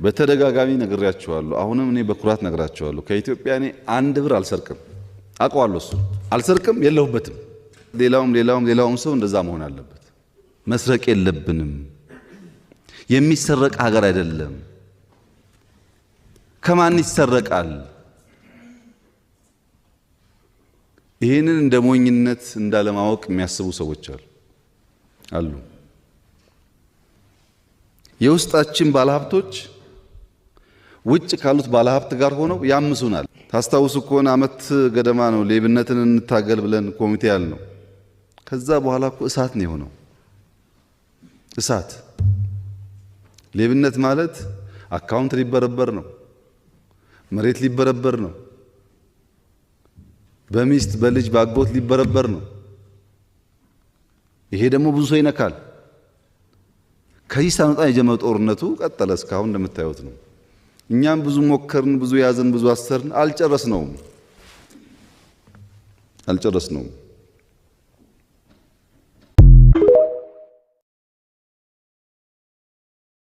በተደጋጋሚ ነግሬያቸዋለሁ። አሁንም እኔ በኩራት ነግራቸዋለሁ። ከኢትዮጵያ እኔ አንድ ብር አልሰርቅም። አውቀዋለሁ። እሱ አልሰርቅም፣ የለሁበትም። ሌላውም ሌላውም ሌላውም ሰው እንደዛ መሆን አለበት። መስረቅ የለብንም። የሚሰረቅ ሀገር አይደለም። ከማን ይሰረቃል? ይህንን እንደ ሞኝነት እንዳለማወቅ የሚያስቡ ሰዎች አሉ አሉ። የውስጣችን ባለሀብቶች ውጭ ካሉት ባለሀብት ጋር ሆነው ያምሱናል። ታስታውሱ ከሆነ ዓመት ገደማ ነው ሌብነትን እንታገል ብለን ኮሚቴ ያልነው። ከዛ በኋላ እኮ እሳት ነው የሆነው። እሳት ሌብነት ማለት account ሊበረበር ነው፣ መሬት ሊበረበር ነው፣ በሚስት በልጅ በአጎት ሊበረበር ነው። ይሄ ደግሞ ብዙ ሰው ይነካል። ከዚህ ሳንወጣ የጀመረው ጦርነቱ ቀጠለ። እስካሁን እንደምታዩት ነው። እኛም ብዙ ሞከርን፣ ብዙ ያዝን፣ ብዙ አሰርን፣ አልጨረስነውም አልጨረስነውም።